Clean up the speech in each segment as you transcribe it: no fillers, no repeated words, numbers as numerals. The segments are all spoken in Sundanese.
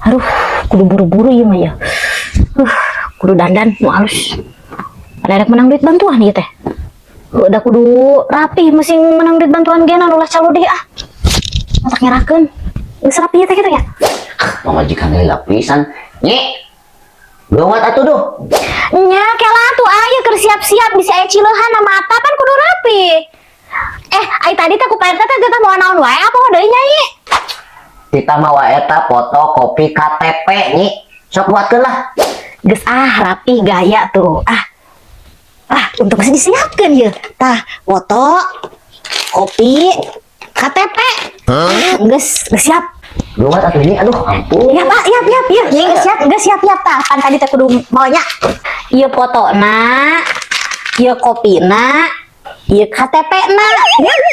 Aduh, kudu buru-buru ieu mah ya. Kudu dandan nu halus. Ada rek menang duit bantuan ieu teh. Udah kudu rapi mesti menang duit bantuan geuna ulah caludih ah. Matak nyerahkeun. Geus rapi ieu teh kitu ya. Pamajikan lila pisan. Nyi. Gawat atuh duh. Nya kela atuh aya keur siap-siap bisa aya cileuhan na mata pan kudu rapi. Ai tadi teh ku Pak RT teh teh mau naon wae apa deui nya ieu? Kita mawa eta foto kopi KTP nyi. Sok buatkeun lah. Geus ah rapi gaya tuh. Ah. Ah, untuk geus disiapkeun ye. Tah, foto, kopi, KTP. Geus, geus siap. Gawat atuh nyi. Aduh, ampun. Ya, Pak, yap, yap, yap. Nya geus siap, yap tah. Pan tadi teh kudu maunya. Ieu fotona, ieu kopina, ieu KTP-na.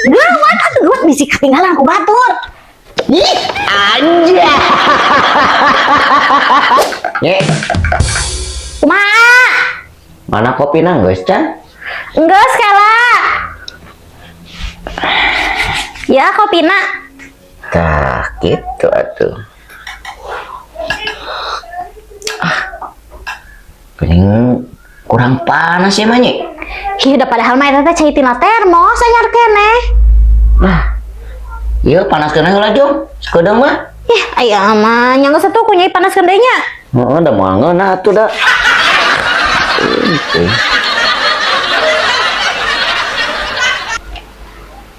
Gawat atuh gawat bisi ketinggalan ku batur. Ih, anjay. Nyi, Kumaha? Mana kopina geus can? Geus kela. Ya kopina. Tah, gitu atuh. Ah. Geuning kurang panas ya mah nyi. Ih, udah padahal mah eta teh cai tina termos anyar keneh. Lah. Ieu panaskeun heula jom. Sakedeung mah. Ih, aya mah nya geus atuh ku nyai panaskeun deui nya. Heeh, da moal ngeunah atuh da.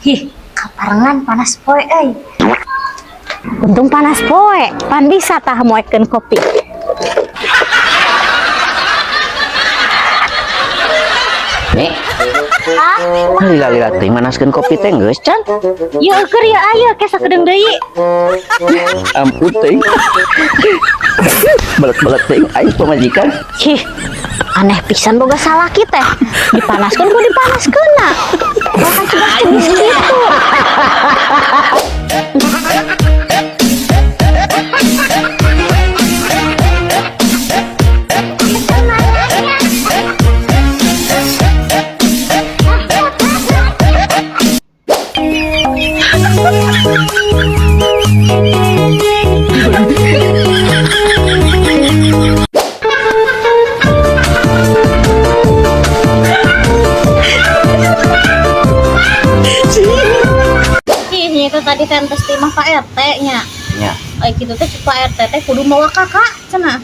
Ih, kaparengan panas poe euy. Untung panas poe, pan bisa tah moekeun kopi. Nih. Ah, lila-lila teh manaskeun kopi teh geus can. Ieu eueur ya aya ke sakedeung deui. Ampun teh. Balak-balak teh aing pamajikan. Ih, aneh pisan boga salaki teh. Dipanaskeun ku dipanaskeunna. Bahkan sudah cegis gitu. Ih, itu tadi tentes timah Pak RT nya. Ya. Ai kitu teh cek Pak RT teh kudu mawa kakak cenah.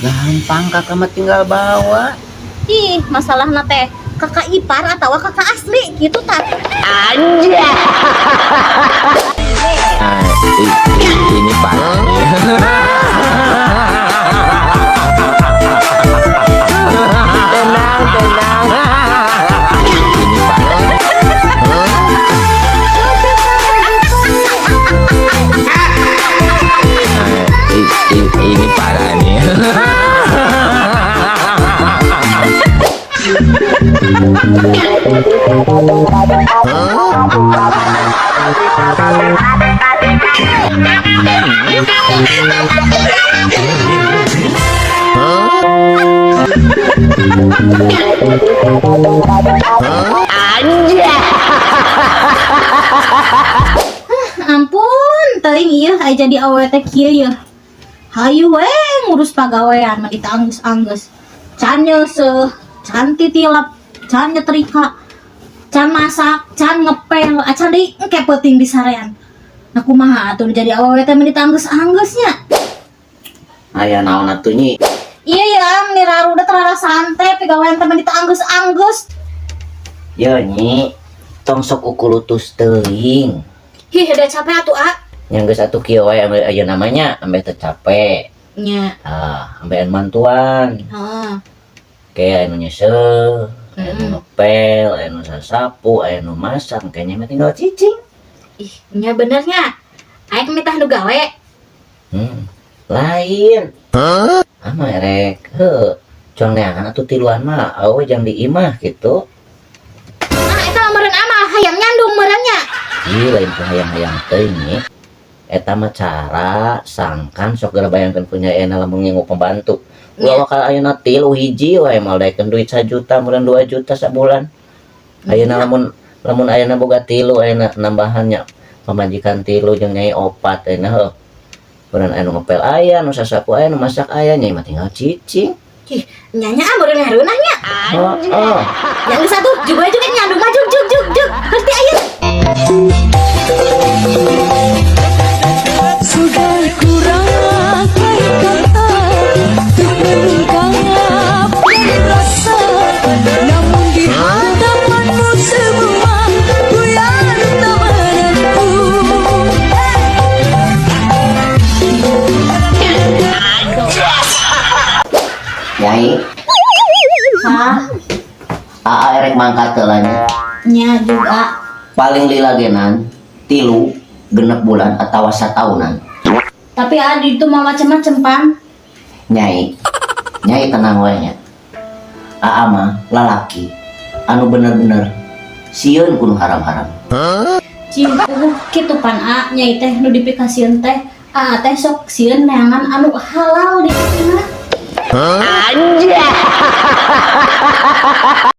Gampang kakak mah tinggal bawa. Ih, masalahna teh kakak ipar atau kakak asli gitu tah. Anjay. Nah, ini parah nih. Tenang, tenang. Ini parah. Nah, ini parah nih. Ampun, teuing ieu aya jadi awewe teh kieu yeuh. Hayu we ngurus pagawean mah ditanggeus-anggeus. Can nyeuseuh, can titilap, can nyetrika, can masak, can ngepel, acan deui engke peuting disarean. Nah kumaha atuh jadi awewe teh mah ditanggeus-anggeus nya. Aya naon atuh nyi? Iya ya, meni raruda terara santai pagawean teh mah ditanggeus-anggeus. Yo nyi, tong sok ukulutus teuing. Hih, udah capek atuh, ah. Yang geus atuh kieu wae ambe aya namanya, ambe teu capek. Nya. Ah, ambe mantuan. Heeh. Kayak anu nyeuseuh, aya nu ngepel, aya nu sasapu, aya nu masak, kayaknya mah tinggal cicing. Ih, nya bener nya. Aing mitah nu gawe. Lain. Hah? Ah, mah erek. Heuh. Cuang neangan atuh tiluan mah, awe jang di imah gitu. Ah, eta mah meureun amal hayang nyandung meureun nya. Ih, lain ku hayang-hayang teuing nyi. Eta mah cara sangkan sok geura bayangkeun punya ena lamun ngingu pembantu. Ulah bakal ayeuna tilu hiji wae moal daekeun duit 1 juta meureun 2 juta sabulan. Ayeuna lamun ayeuna boga tilu ayeuna nambahannya pamajikan tilu jeung nyai opat ayeuna heuh. Meureun aya nu ngepel aya, nu sasapu aya, nu masak aya, Nyai mah tinggal cicing. Ih, nya nya ah meureun hareunah nya. Oh. Yang satu juga juga nyandung mah jug jug jug jug. Ngerti aya. Sudah kurang kata untuk mengungkapkan rasa, namun di hadapanmu semua buyar tak menentu. Nyai, Hah? Aa erek mangkat heula nya. Nya juga. Paling lila genan 3 6 bulan atau sataunan. Tapi adi itu mau macem-macem pan. Nyai, Nyai tenang wae nya. Aa mah lalaki anu bener-bener sieun ku nu haram-haram. Cing, kitu pan a nyai teh nu dipikasieun teh. A teh sok sieun neangan anu halal di mah.